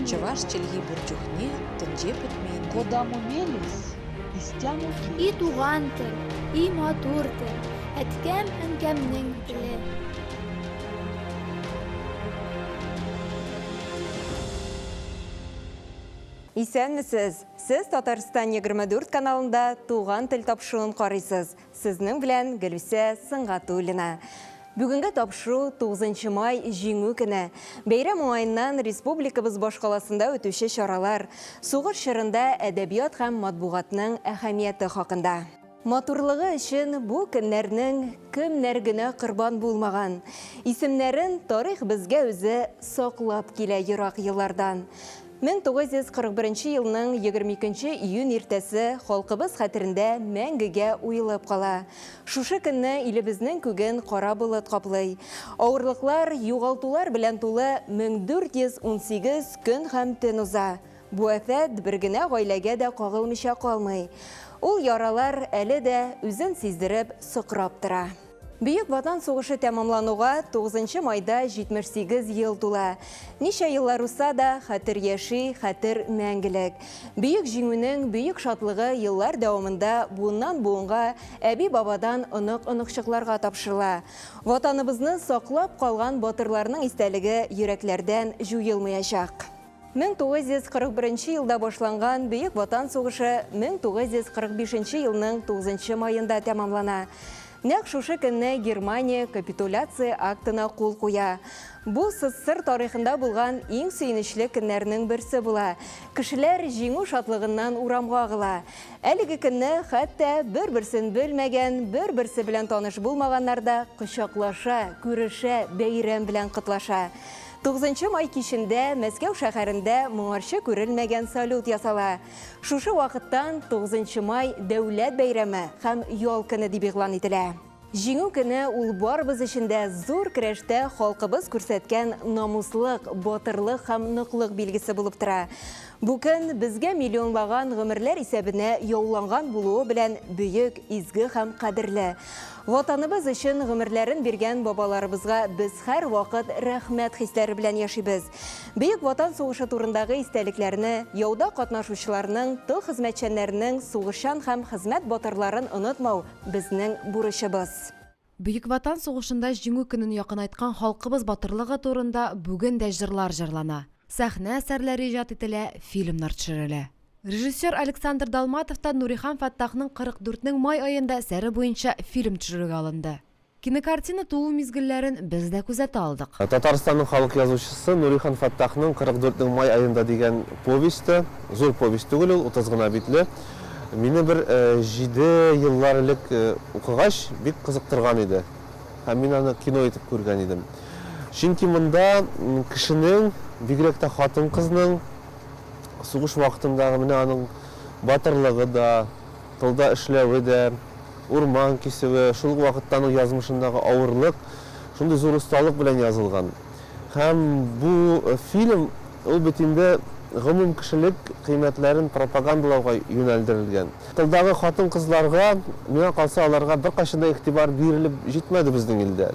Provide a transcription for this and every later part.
Чӑваш чӗлхи пур чухне тӗнче пӗтмен. Кодамо мелесь, истямо И туган тел, и матур тел, әткәм-әнкәмнең теле. Исәнмесез! Сез Татарстан 24 каналында Туган тел тапшыруын карыйсыз. Сезнең белән Гөлүсә Сөнгатуллина. Бүгенге тапшыру 9 май Җиңү көне. Бәйрәм уңаеннан республикабыз башкаласында үтүче чаралар, сугыш чорында әдәбият һәм матбугатның әһәмияте хакында. Матурлыгы өчен бу көннәрнең кемнәр генә корбан булмаган. Исемнәрен тарих безгә үзе саклап килә ерак еллардан. 1941 елның 22 июнь иртәсе халкыбыз хәтерендә мәңгегә уелып кала. Шушы көнне илебезнең күген кара болыт каплый. Авырлыклар, югалтулар белән тулы 1418 көн һәм төн уза. Бу афәт бер генә гаиләгә дә кагылмыйча калмый. Ул яралар әле дә үзен сиздереп, сыкрап тора. Бөек Ватан сугышы тәмамлануга 9 майда 78 ел тула. Ничә еллар узса да, хәтер яши, хәтер мәңгелек. Бөек Җиңүнең бөек шатлыгы еллар дәвамында буыннан-буынга, әби-бабадан онык-оныкчыкларга тапшырыла. Ватаныбызны саклап калган батырларның истәлеге йөрәкләрдән җуелмаячак. 1941 елда башланган Бөек Ватан сугышы 1945 елның 9 маенда тәмамлана. Нәкъ шушы көнне Германия капитуляция актына кул куя. Бу СССР тарихында булган иң сөенечле көннәрнең берсе була. Кешеләр җиңү шатлыгыннан урамга агыла. Әлеге көнне хәтта бер-берсен белмәгән, бер-берсе белән таныш булмаганнар да кочаклаша, күрешә, бәйрәм белән котлаша. 9 май кичендә Мәскәү шәһәрендә моңарчы күрелмәгән салют ясала. Шушы вакыттан 9 май дәүләт бәйрәме һәм ял көне дип игълан ителә. Җиңү көне ул барыбыз өчен дә зур көрәштә халкыбыз күрсәткән намуслык, батырлык һәм ныклык билгесе булып тора. Бу көн безгә миллионлаган гомерләр исәбенә яуланган булуы белән бөек, изге һәм кадерле. Ватаныбыз өчен гомерләрен биргән бабаларыбызга без һәрвакыт рәхмәт хисләре белән яшибез. Бөек Ватан сугышы турындагы истәлекләрне, яуда катнашучыларның, тыл хезмәтчәннәренең сугышчан һәм хезмәт батырларын онытмау, безнең бурычыбыз. Бөек Ватан сугышында Җиңү көнен якынайткан халкыбыз батырлыгы турында бүген дә җырлар җырлана, сәхнә әсәрләре иҗат ителә, фильмнар төшерелә. Режиссер Александр Далматов та Нурихан Фәттахның 44 нең май аенда әсәре буенча фильм төшерүгә алынды. Кинокартина туу мизгелләрен без дә күзәтә алдык. Татарстанның халык язучысы Нурихан Фәттахның 44 нең май аенда дигән повесте, зур повесть түгел ул, 30 гына битле, мине бер җиде еллар элек укыгач, бик кызыктырган иде. Һәм мин аны кино итеп күргән идем. Чөнки монда кешенең, бигрәк тә хатын-кызның, Сугыш вакытындагы менә аның батырлыгы да, тылда эшләве дә, урман кисүе, шул ук вакытта аның язмышындагы авырлык шундый зур осталык белән язылган. Һәм бу фильм ул бит инде гомумкешелек кыйммәтләрен пропагандалауга юнәлдерелгән. Тылдагы хатын-кызларга, миңа калса, аларга беркайчан да игътибар бирелеп җитмәде безнең илдә.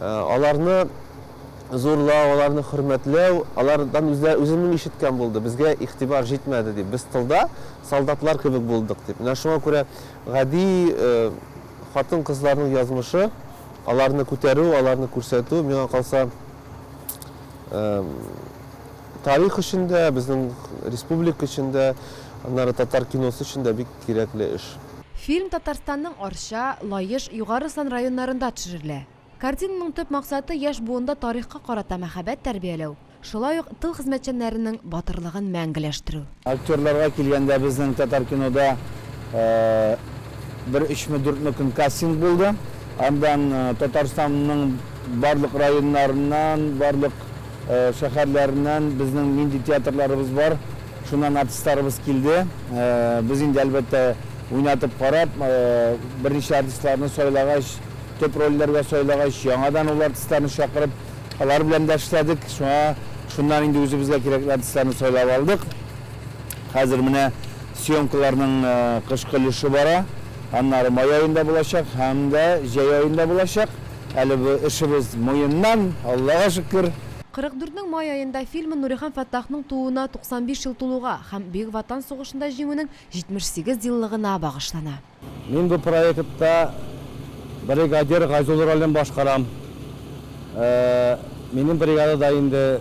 Аларны зурлау, аларны хөрмәтләү, алардан үзләре, үземнең ишеткән булды, безгә игътибар җитмәде дип, без тылда солдатлар кебек булдык дип. Менә шуңа күрә гади хатын-кызларның язмышы, аларны күтәрү, аларны күрсәтү, миңа калса, тарих өчен дә, безнең республика өчен дә, аннары татар киносы өчен дә бик кирәкле эш. Фильм Татарстанның Арча, Лаеш, Югары Ослан районнарында төшерелә. Картинаның төп максаты, яшь буында тарихка карата мәхәббәт тәрбияләү, шулай ук тыл хезмәтчәннәренең батырлыгын мәңгеләштерү. Актерларга килгәндә, безнең Татаркинода бер өчме-дүртме көн кастинг булды. Андан Татарстанның барлык районнарыннан, барлык шәһәрләреннән безнең нинди театрларыбыз бар, шуннан артистларыбыз килде. Без инде, әлбәттә, уйнатып карап, берничә артистларны сайлагач, Төп рольләргә сайлагач, яңадан ул артистларны чакырып, алар белән дә эшләдек. Шуңа шуннан инде үзебезгә кирәкле артистларны сайлап алдык. Хәзер менә съемкаларның кышкы өлеше бара. Аннары май аенда булачак һәм дә җәй аенда булачак. Әле бу эшебез муеннан, Аллага шөкер. 44 нең май аенда фильмы Нурихан Фәттахның тууына 95 ел тулуга һәм Бөек Ватан сугышында Җиңүнең 78 еллыгына багышлана. Мин бу проектта бригадир Гайзулла ролен башкарам. Минем бригадада инде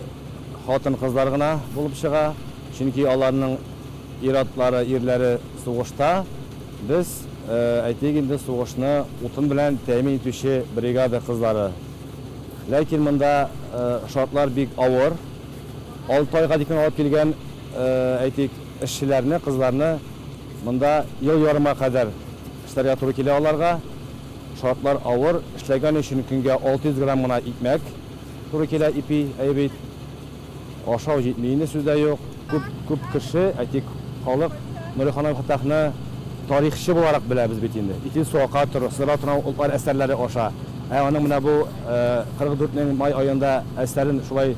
хатын-кызлар гына булып чыга, чөнки аларның ир-атлары, ирләре сугышта. Без, әйтик инде, сугышны утын белән тәэмин итүче бригада кызлары. Ләкин монда шартлар бик авыр. Алты айга тиклем алып килгән, әйтик, эшчеләрне, кызларны монда ел ярымга кадәр эшләргә туры килә аларга. Шартлар авыр. Эшләгән өчен көнгә 600 грамм гына икмәк туры килә, ипи, әйе бит. Ашау җитми инде, сүз дә юк. Күп, күп кеше, әйтик, халык Нурихан Фәттахны тарихчы буларак беләбез бит инде. Итил су ака тор, сыра торган утлар әсәрләре аша. Ә аның менә бу 44 нең май аенда әсәрен шулай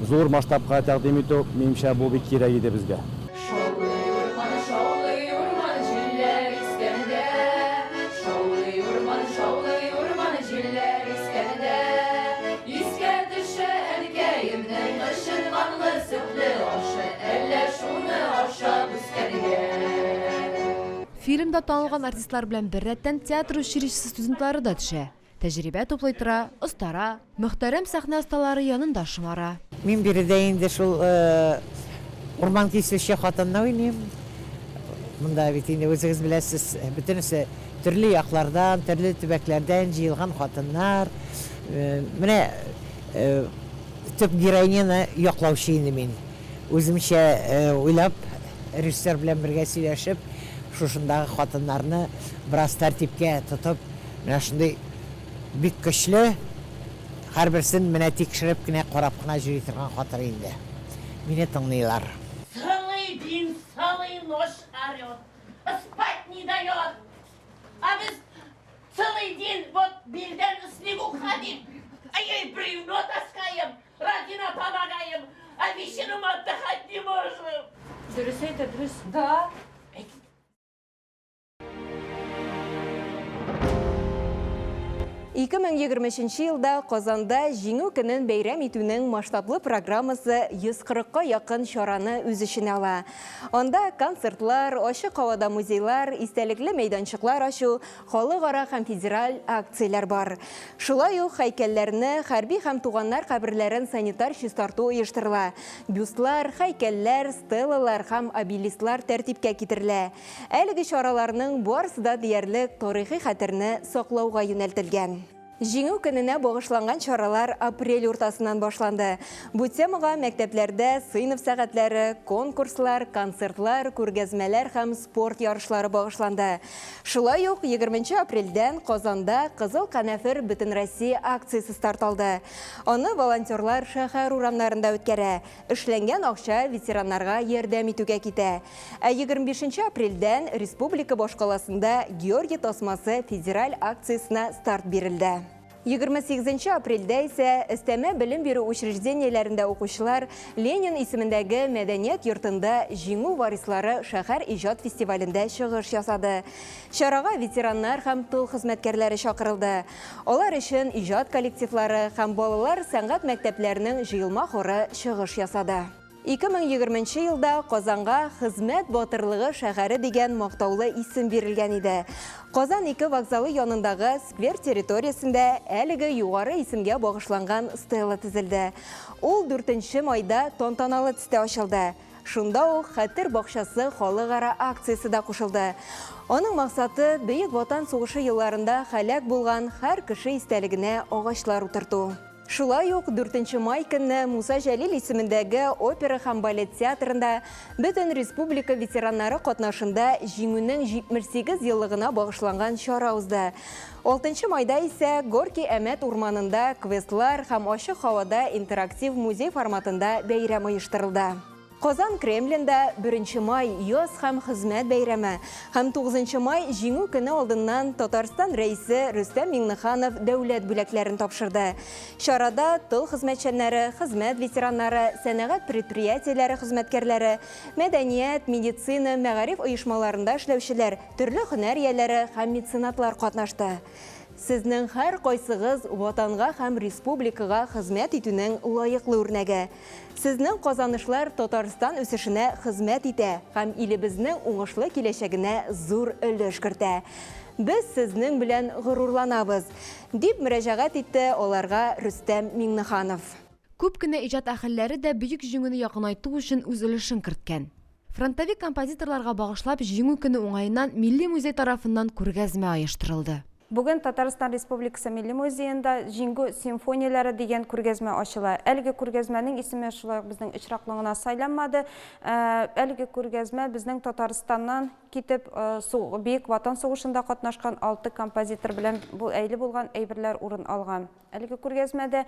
зур масштабка тәкъдим итү, минемчә, бу бик кирәк иде безгә. Шаулый урман, шаулый урман, җилләр искәндә. Шаулый урман, шаулый урман, җилләр искәндә. Искә төшә әнкәемнең кычытканлы сөтле ашы, әллә шуны ашап үскәнгә. Фильмда танылган артистлар белән беррәттән театр училищесы студентлары да төшә. Тәҗрибә туплый тора, остара, мөхтәрәм сәхнә осталары янында шомара. Мин биредә инде шул урман кисүче хатынны уйныйм. Монда бит инде үзегез беләсез, бөтенесе төрле яклардан, төрле төбәкләрдән җыелган хатыннар. Менә төп героиняны яклаучы инде мин. Үземчә уйлап, режиссер белән бергә сөйләшеп, шушындагы хатыннарны бераз тәртипкә тотып, менә шундый бик көчле, һәрберсен менә тикшереп кенә, карап кына йөри торган хатын инде. Мине тыңлыйлар. Целый день, целый ночь орет, спать не дает. А без целый день вот билдән снегу ходим, а ей бревно таскаем, родина помогаем, а вечером отдыхать не можем. Дөрес әйтә, дөрес. Да. 2023 елда Казанда Җиңү көнен бәйрәм итүнең масштаблы программасы 140-ка якын чараны үз эченә ала. Анда концертлар, ачык һавада музейлар, истәлекле мәйданчыклар ачу, халыкара һәм федераль акцияләр бар. Шулай ук һәйкәлләрне, хәрби һәм туганнар каберләрен санитар чистарту оештырыла. Бюстлар, һәйкәлләр, стелалар һәм обелисклар тәртипкә китерелә. Әлеге чараларның барысы да диярлек тарихи хәтерне саклауга юнәлтелгән. Җиңү көненә багышланган чаралар апрель уртасыннан башланды. Бу темага мәктәпләрдә сыйныф сәгатьләре, конкурслар, концертлар, күргәзмәләр һәм спорт ярышлары багышланды. Шулай ук 20 апрельдән Казанда Кызыл канәфер Бөтенроссия акциясе старт алды. Аны волонтерлар шәһәр урамнарында үткәрә. Эшләнгән акча ветераннарга ярдәм итүгә китә. Ә 25 апрельдән республика башкаласында Георгий тасмасы федераль акциясенә старт бирелде. 28 апрельдә исә өстәмә белем бирү учреждениеләрендә укучылар Ленин исемендәге мәдәният йортында Җиңү варислары шәһәр иҗат фестивалендә чыгыш ясады. Чарага ветераннар һәм тыл хезмәткәрләре чакырылды. Алар өчен иҗат коллективлары һәм балалар сәнгать мәктәпләренең җыелма хоры чыгыш ясады. 2020 елда Казанга Хезмәт батырлыгы шәһәре дигән мактаулы исем бирелгән иде. Казан 2 вокзалы янындагы сквер территориясендә әлеге югары исемгә багышланган стела төзелде. Ул 4 майда тантаналы төстә ачылды. Шунда ук Хәтер бакчасы халыкара акциясе дә кушылды. Аның максаты Бөек Ватан сугышы елларында һәлак булган һәр кеше истәлегенә агачлар утырту. Шулай ук 4 май көнне Муса Җәлил исемендәге опера һәм балет театрында бөтен республика ветераннары катнашында Җиңүнең 78 еллыгына багышланган чара узды. 6 майда исә Горки Әмәт урманында квестлар һәм ачык һавада интерактив музей форматында бәйрәм оештырылды. Казан Кремлендә 1 май яз һәм хезмәт бәйрәме һәм 9 май Җиңү көне алдыннан Татарстан Рәисе Рөстәм Миңнеханов дәүләт бүләкләрен тапшырды. Чарада тыл хезмәтчәннәре, хезмәт ветераннары, сәнәгать предприятиеләре хезмәткәрләре, мәдәният, медицина, мәгариф оешмаларында эшләүчеләр, төрле һөнәр ияләре һәм меценатлар катнашты. Сезнең һәркайсыгыз Ватанга һәм республикага хезмәт итүнең лаеклы үрнәге. Сезнең казанышлар Татарстан үсешенә хезмәт итә һәм илебезнең уңышлы киләчәгенә зур өлеш кертә. Без сезнең белән горурланабыз, дип мөрәҗәгать итте аларга Рөстәм Миңнеханов. Күп кенә иҗат әһелләре дә Бөек Җиңүне якынайту өчен үз өлешен керткән. Фронтовик композиторларга багышлап Җиңү көне уңаеннан Милли музей тарафыннан күргәзмә оештырылды. Бүген Татарстан Республикасы Милли музеенда Җиңү симфонияләре дигән күргәзмә ачыла. Әлеге күргәзмәнең исеме шулай ук безнең очраклы гына сайланмады. Әлеге күргәзмә безнең Татарстаннан китеп, Бөек Ватан сугышында катнашкан алты композитор белән бәйле булган әйберләр урын алган. Әлеге күргәзмәдә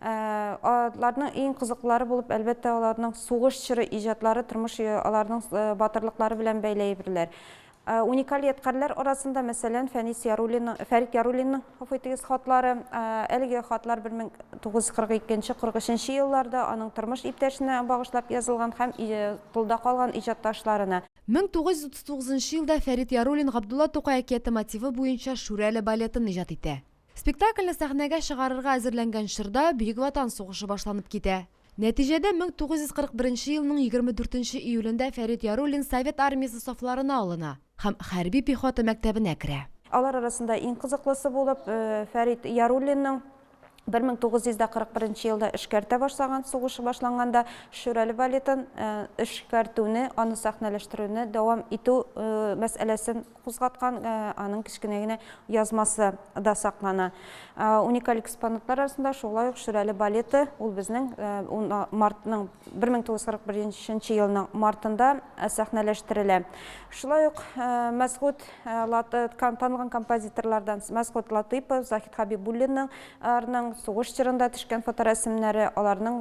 аларның иң кызыклары булып, әлбәттә, аларның сугыш чоры иҗатлары, тормыш аларның батырлыклары белән бәйле әйберләр. Уникаль ядкарьләр арасында, мәсәлән, Фәнис Яруллинның, Фәрит Яруллинның, гафу итегез, хатлары. Әлеге хатлар 1942 43 елларда аның тормыш иптәшенә багышлап язылган һәм тылда калган иҗатташларына. 1939 елда Фәрит Яруллин Габдулла Тукай әкияте мотивы буенча Шүрәле балетын иҗат итә. Спектакльне сәхнәгә чыгарырга әзерләнгән чорда Бөек Ватан сугышы башланып китә. Нәтиҗәдә 1941 елның 24 нче июлендә Фәрит Яруллин Совет Армиясе сафларына алына һәм хәрби пехота мәктәбенә керә. Алар арасында иң кызыклысы булып Фәрит Яруллинның 1941 елда эшкәртә башлаган, сугыш башланганда Шүрәле балетын эшкәртүне, аны сәхнәләштерүне дәвам итү мәсьәләсен кузгаткан аның кечкенә генә язмасы да саклана. Уникаль экспонатлар арасында шулай ук Шүрәле балеты, ул безнең мартның 1941 елның мартында сәхнәләштерелә. Шулай ук Мәсгут танылган композиторлардан Мәсгут Латыйпов, Заһид Хәбибуллинның сугыш чорында төшкән фоторәсемнәре, аларның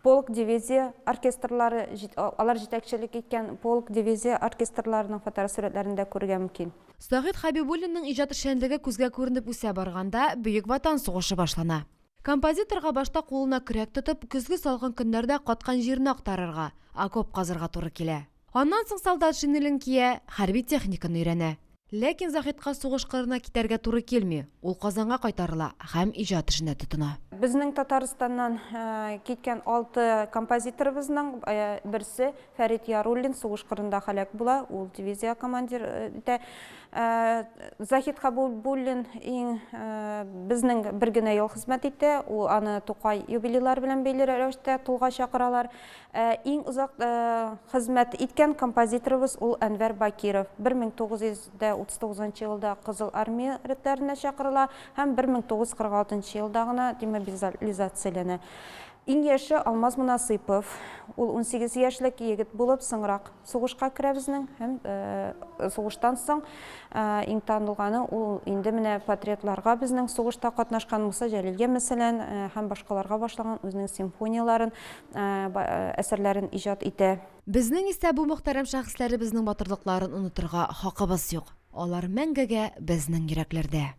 Полк, дивизия оркестрлары, алар җитәкчелек иткән полк, дивизия оркестрларының фоторәсурәтләрен дә күрергә мөмкин. Заһид Хәбибуллинның иҗат эшчәнлеге күзгә күренеп үсә барганда, Бөек Ватан сугышы башлана. Композиторга башта кулына көрәк тотып, көзге салкын көннәрдә каткан җирне актарырга, окоп казырга туры килә. Аннан соң солдат шинелен кия, хәрби техниканы өйрәнә. Ләкин Заһидка сугыш кырына китәргә туры килми, ул Казанга кайтарыла һәм иҗат эшенә тотына. Безнең Татарстаннан киткән алты композиторыбызның берсе Фәрит Яруллин сугыш кырында һәлак була, ул дивизия командир итә. Заһид Хәбибуллин иң безнең бер генә ел хезмәт итә, ул аны Тукай юбилейлары белән бәйле рәвештә тылга чакыралар. Ә иң озак хезмәт иткән композиторыбыз ул Әнвәр Бакиров. 1939 елда Кызыл Армия рәтләренә чакырыла һәм 1946 елда гына демобилизацияләнә. Иң яше Алмаз Монасыйпов. Ул 18 яшьлек егет булып соңрак сугышка керә безнең һәм сугыштан соң иң танылганы ул инде менә патриотларга безнең сугышта катнашкан Муса Җәлилгә мәсәлән һәм башкаларга башлаган үзенең симфонияләрен әсәрләрен иҗат итә. Безнең исә бу мөхтәрәм шәхесләребезнең батырлыкларын онытырга хакыбыз юк. Алар мәңгегә безнең йөрәкләрдә.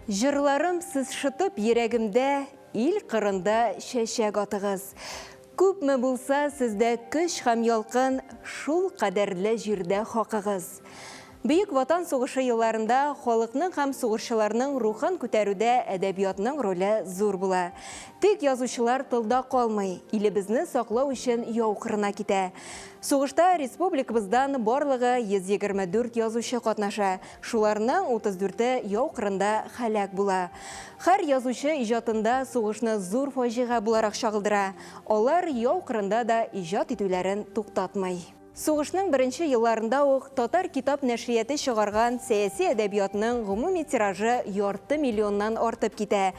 Җырларым сез шытып йөрәгемдә, ил кырында чәчәк атыгыз. Күпме булса сездә көч һәм ялкын, шул кадәрле җирдә хакыгыз. Бөек Ватан сугышы елларында халыкның һәм сугышчыларның рухын күтәрүдә әдәбиятның роле зур була. Тик язучылар тылда калмый, илебезне саклау өчен яу кырына китә. Сугышта республикабыздан барлыгы 124 язучы катнаша, шуларның 34-е яу кырында һәлак була. Һәр язучы иҗатында сугышны зур фаҗига буларак чагылдыра. Алар яу кырында да иҗат итүләрен туктатмый. Сугышның беренче елларында ук татар китап нәшрияты чыгарган сәяси әдәбиятның гомуми тиражы ярты миллионнан артып китә.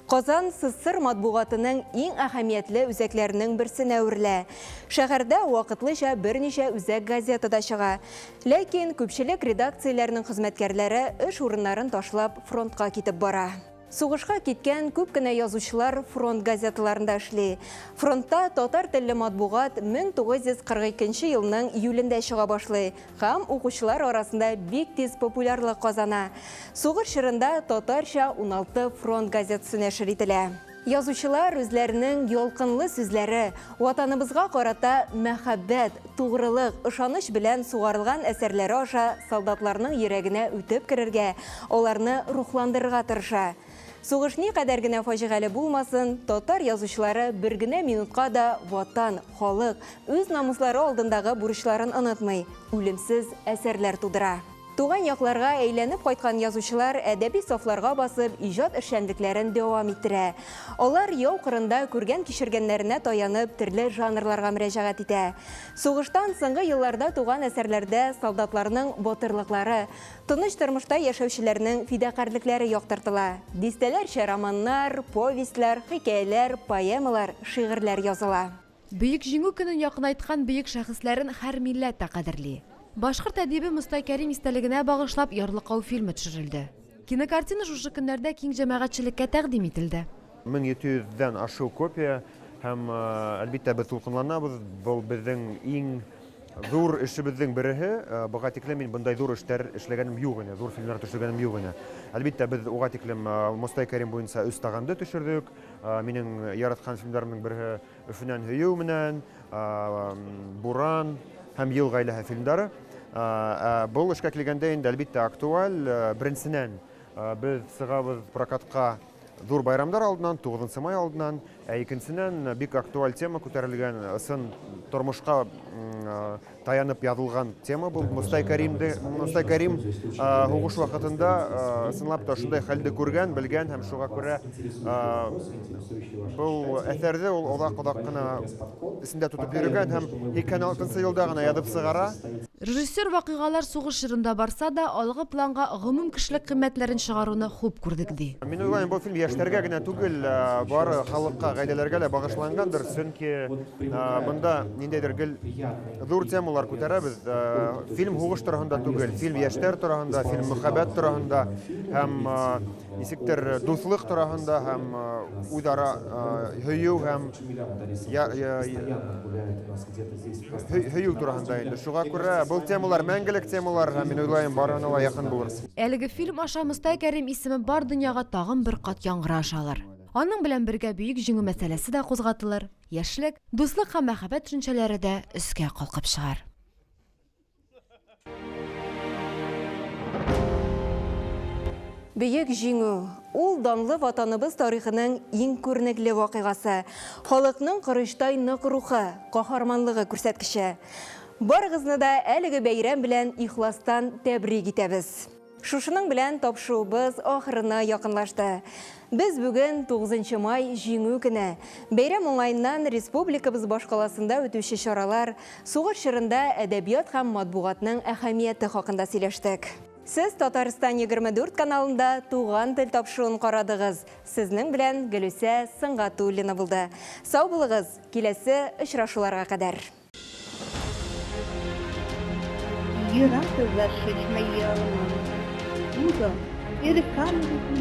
Казан СССР матбугатының иң әһәмиятле үзәкләренең берсенә әверелә. Шәһәрдә вакытлыча берничә үзәк газета да чыга. Ләкин күпчелек редакцияләрнең хезмәткәрләре эш урыннарын ташлап фронтка китеп бара. Сугышка киткән күп кенә язучылар фронт газеталарында эшли. Фронтта татар телле матбугат 1942 елның июлендә чыга башлый һәм укучылар арасында бик тиз популярлык казана. Сугыш чорында татарча 16 фронт газетасы нәшер ителә. Язучылар үзләренең ялкынлы сүзләре, Ватаныбызга карата мәхәббәт, тугрылык, ышаныч белән сугарылган әсәрләре аша солдатларның йөрәгенә үтеп керергә, аларны рухландырырга тырыша. Сугыш никадәр генә фаҗигале булмасын, татар язучылары бер генә минутка да Ватан, халык, үз намуслары алдындагы бурычларын онытмый, үлемсез әсәрләр тудыра. Туган якларга әйләнеп кайткан язучылар әдәби сафларга басып, иҗат эшчәнлекләрен дәвам иттерә. Алар яу кырында күргән-кичергәннәренә таянып, төрле жанрларга мөрәҗәгать итә. Сугыштан соңгы елларда туган әсәрләрдә солдатларның батырлыклары, тыныч тормышта яшәүчеләрнең фидакарьлекләре яктыртыла. Дистәләрчә романнар, повестьлар, хикәяләр, поэмалар, шигырьләр языла. Бөек Җиңү көнен якынайткан бөек шәхесләрен һәр милләт тә кадерли. Башкорт әдибе Мостай Кәрим истәлегенә багышлап Ярлыкау фильмы төшерелде. Кинокартина шушы көннәрдә киң җәмәгатьчелеккә тәкъдим ителде. 1700 дән ашу копия һәм, әлбиттә, без дулкынланабыз. Был безнең иң зур эшебезнең береһе. Быга тиклем мин бындай зур эшләр эшләгәнем юк ине, зур фильмнар төшергәнем юк ине. Әлбиттә, без уга тиклем Мостай Кәрим буенча Өч таганды төшердек. Минем яраткан фильмнарымның береһе Өфенән һөю менән, Буран һәм Ел гаиләһе фильмдары. Ә был эшкә килгәндә инде, әлбиттә, актуаль. Беренченән, без чыгабыз прокатка зур байрамдар алдыннан, 9 май алдыннан. Ә икенченән, бик актуаль тема күтәрелгән, ысын тормышка таянып язылган тема бу. Мостай Кәримде, Мостай Кәрим һугыш вакытында чынлап та шундай хәлде күргән, белгән һәм шуңа күрә был әсәрҙе ул оҙаҡ-оҙаҡ ҡына эсендә тотоп йөрөгән һәм 86 елда ғына яҙып сығара. Режиссер вакыйгалар сугыш чорында барса да, алгы планга гомум кешелек кыйммәтләрен чыгаруны хуп күрдек, ди. Мин уйлыйм, бу фильм яшьләргә генә түгел, бары халыкка, гаиләләргә лә багышлангандыр, чөнки монда ниндәйдер гел зур темалар күтәрәбез. Фильм һугыш турында түгел, фильм яшьләр турында, фильм мөхәббәт турында һәм ничектер дуслык турында һәм үзара һөю һәм һөю турында инде. Шуңа күрә был темалар мәңгелек темалар һәм мин уйлыйм, барына ла якын булыр. Әлеге фильм аша Мостай Кәрим исеме бар дөньяга тагын бер кат яңгыраш алыр. Аның белән бергә бөек җиңү мәсьәләсе дә кузгатылыр, яшьлек, дуслык һәм мәхәббәт төшенчәләре дә өскә калкып чыгар. Бөек җиңү ул данлы ватаныбыз тарихының иң күренекле вакыйгасы. Халыкның корычтай нык рухы, каһарманлыгы күрсәткече. Барыгызны да әлеге бәйрәм белән ихластан тәбрик итәбез. Шушының белән тапшыруыбыз ахырына якынлашты. Без бүген 9 май Җиңү көне. Бәйрәм уңаеннан республикабыз башкаласында үтүче чаралар, сугыш чорында әдәбият һәм матбугатның әһәмияте хакында сөйләштек. Сез Татарстан 24 каналында Туган тел тапшыруын карадыгыз. Сезнең белән Гөлүсә Сөнгатуллина булды. Сау булыгыз, киләсе очрашуларга кадәр.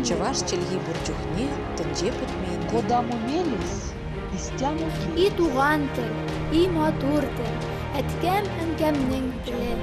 Чӑваш чӗлхи пур чухне тӗнче пӗтмен. Кодамо мелесь, истямо И туган тел, и матур тел, әткәм-әнкәмнең теле.